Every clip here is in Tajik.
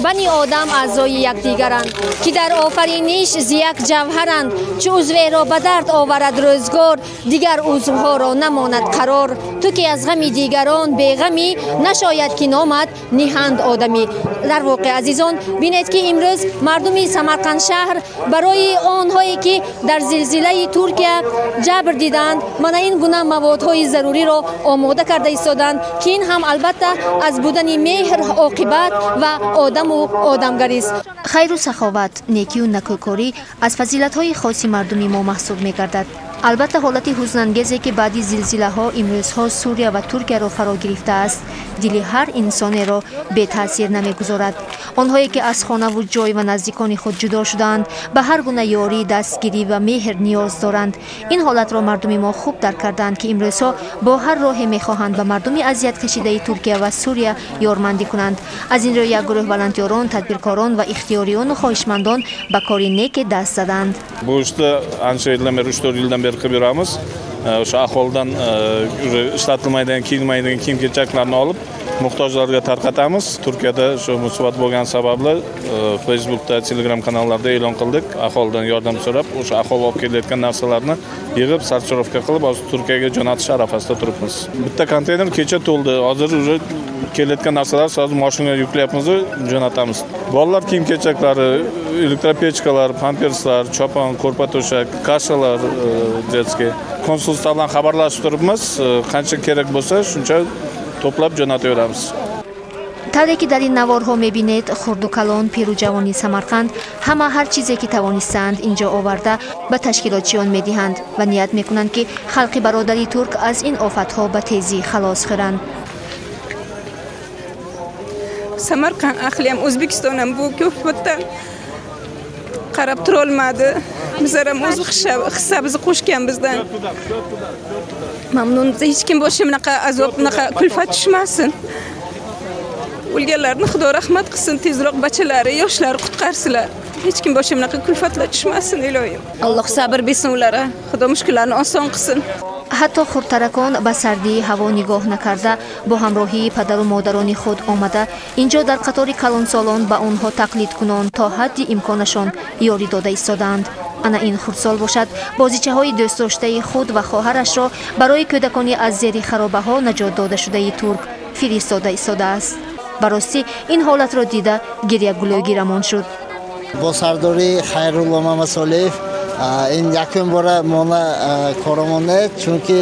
Бани одам аъзои якдигаранд, ки дар офариниш зи як ҷавҳаранд. Чу узверо ба дард оварад рӯзгор, дигар узвҳоро намонад қарор. Ту ки аз ғами дигарон беғамӣ, нашояд ки номат ниҳанд одамӣ. Дар воқеъ, азизон, бинед, ки имрӯз мардуми Самарқанд шаҳр барои онҳое, ки дар зилзилаи Туркия ҷабр диданд, мана ин гуна маводҳои заруриро омода карда истоданд, ки ин ҳам албатта аз будани меҳр, оқибат ва одаму одамгарист. Хайру саховат, некию накӯкорӣ аз фазилатҳои хоси мардуми мо маҳсуб мегардад. Албатта, ҳолати ҳузнангезе, ки баъди зилзилаҳо имрӯзҳо Сурия ва Туркияро фаро гирифтааст, дили ҳар инсонеро бетаъсир намегузорад. Онҳое, ки аз хонаву ҷой ва наздикони худ ҷудо шудаанд, ба ҳар гуна ёрӣ, дастгирӣ ва меҳр ниёз доранд. Ин ҳолатро мардуми мо хуб дарк кардаанд, ки имрӯзҳо бо ҳар роҳе мехоҳанд ба мардуми азияткашидаи Туркия ва Сурия ёрмандӣ кунанд. Аз ин рӯ як гурӯҳ волонтёрон, тадбиркорон ва ихтиёриёну хоҳишмандон ба кори неке даст заданд. Bu ishni ancha yildan beri, 3-4 yildan beri qilib yuramiz. O'sha aholidan уже ishlatilmaydigan, kiyilmaydigan kiyim kechaklarni olib, muhtojlarga tarqatamiz. Turkiyada shu musibat bo'lgani sababli Facebookda, Telegram kanallarda e'lon qildik, aholidan yordam so'rab. O'sha aholi olib kelayotgan narsalarni yig'ib, сортировка qilib, hozir Turkiyaga jo'natish arafasida turibmiz. Bitta konteyner kecha to'ldi. Hozir уже kelayotgan narsalar hozir moshinaga yuklayapmiz, jo'natamiz. Bolalar kiyim kechaklari, электропечка lar, pamperslar, chopon, ko'rpa to'shak, каша lar детский. Konsulство bilan xabarlashib turibmiz, qancha kerak bo'lsa, shuncha to'plab jo'nataveramiz. Тавре ки дар ин наворҳо мебинед, хурду калон, пиру ҷавони Самарқанд ҳама ҳар чизе, ки тавонистаанд, инҷо оварда ба ташкилотчиён медиҳанд ва ният мекунанд, ки халқи бародари турк аз ин офатҳо ба тезӣ халос хӯранд. Samarqand ahli ham, O'zbekiston ham bu ko'pdan qarab turolmadi. Bizlar ham o'z hissamizni qo'shganbizdan mamnun. Hech kim boshiga bunaqa azob, bunaqa kulfat tushmasin. O'lganlarni Xudo rahmat qilsin, tezroq bachalari, yoshlari qutqarsinlar. Hech kim boshiga bunaqa kulfatlar tushmasin, iloyim. Alloh sabr bersin ularga, Xudo mushkullarni oson qilsin. Ҳатто хурдтаракон ба сардии ҳаво нигоҳ накарда, бо ҳамроҳии падару модарони худ омада, инҷо дар қатори калонсолон ба онҳо тақлидкунон то ҳадди имконашон ёрӣ дода истодаанд. Ана ин хурдсол бошад, бозичаҳои дӯстдоштаи худ ва хоҳарашро барои кӯдакони аз зери харобаҳо наҷот додашудаи турк фиристода истодааст. Ба ростӣ, ин ҳолатро дида, гиря гулӯгирамон шуд. Бо сардории Хайрулло Мамасолиев ин якум бора мона коромонде, чунки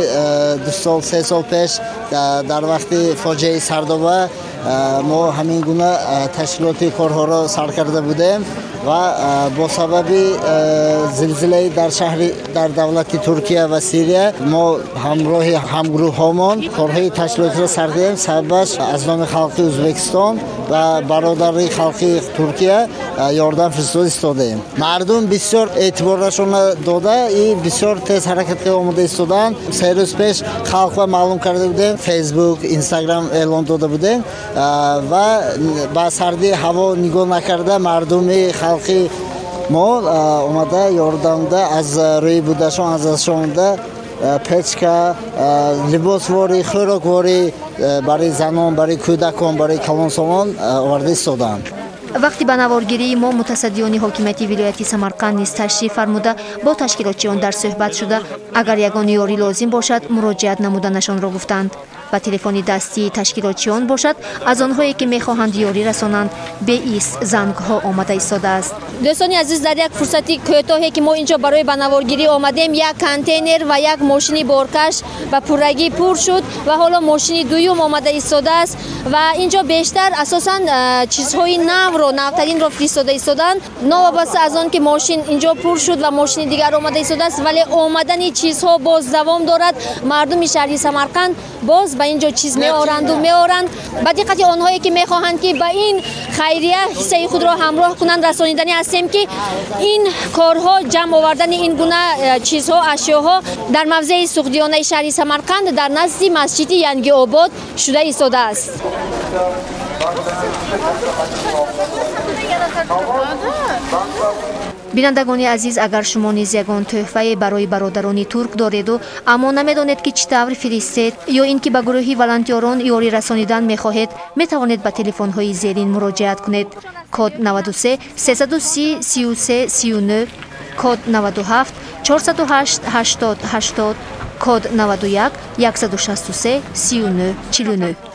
2 сол, 3 сол пеш дар вақти фоҷиаи Сардоба мо ҳамин гуна ташкилоти корҳоро сар карда будем ва бо сабаби зилзилаи дар шаҳри, дар давлати Туркия ва Сирия мо ҳамроҳи ҳамгурӯҳҳомон корҳои ташкилотиро сар кардем. Сабабаш, аз номи халқи Ӯзбекистон ва бародари халқи Туркия ёрдам фиристода истодаем. Мардум бисёр эътиборашонро дода и бисёр тез ҳаракат карда омода истодаанд. 3 рӯз пеш халқро маълум карда будем, Фейсбук, Инстаграм эълон дода будем ва ба сардии ҳаво нигоҳ накарда, мардуми халқи мо омада, ёрдамда аз рӯи будашон, аз дастшон печка, либосворӣ, хӯрокворӣ барои занон, барои кӯдакон, барои калонсолон оварда истодаанд. Вақти ба наворгирии мо мутасаддиёни ҳокимияти вилояти Самарқанд низ ташриф фармуда, бо ташкилотчиён дар суҳбат шуда, агар ягон ёрӣ лозим бошад, муроҷиат намуданашонро гуфтанд. Ба телефони дастии ташкилотчиён бошад, аз онҳое, ки мехоҳанд ёрӣ расонанд, беист зангҳо омада истодааст. Дӯстони азиз, дар як фурсати кӯтоҳе, ки мо инҷо барои ба наворгирӣ омадем, як контейнер ва як мошини боркаш ба пуррагӣ пур шуд ва ҳоло мошини дуюм омада истодааст. Ва инҷо бештар асосан чизҳои навро, навтаринро фиристода истодаанд. Новобаста аз он ки мошин инҷо пур шуд ва мошини дигар омада истодааст, вале омадани чизҳо боз давом дорад. Мардуми шаҳри Самарқанд боз ба инҷо чиз меоранду меоранд. Ба диққати онҳое, ки мехоҳанд, ки ба ин хайрия ҳиссаи худро ҳамроҳ кунанд, расониданӣ ҳастем, ки ин корҳо, ҷамъ овардани ин гуна чизҳо, ашёҳо дар мавзеи Суғдиёнаи шаҳри Самарқанд, дар назди масҷиди Янгиобод шуда истодааст. Бинандагони азиз, агар шумо низ ягон тӯҳфае барои бародарони турк дореду, аммо намедонед, ки чӣ тавр фиристед, ё ин ки ба гурӯҳи волонтёрон ёрӣ расонидан мехоҳед, метавонед ба телефонҳои зерин муроҷиат кунед: код 93 330 33 39, код 97 408 80 80, код 91 163 39 49.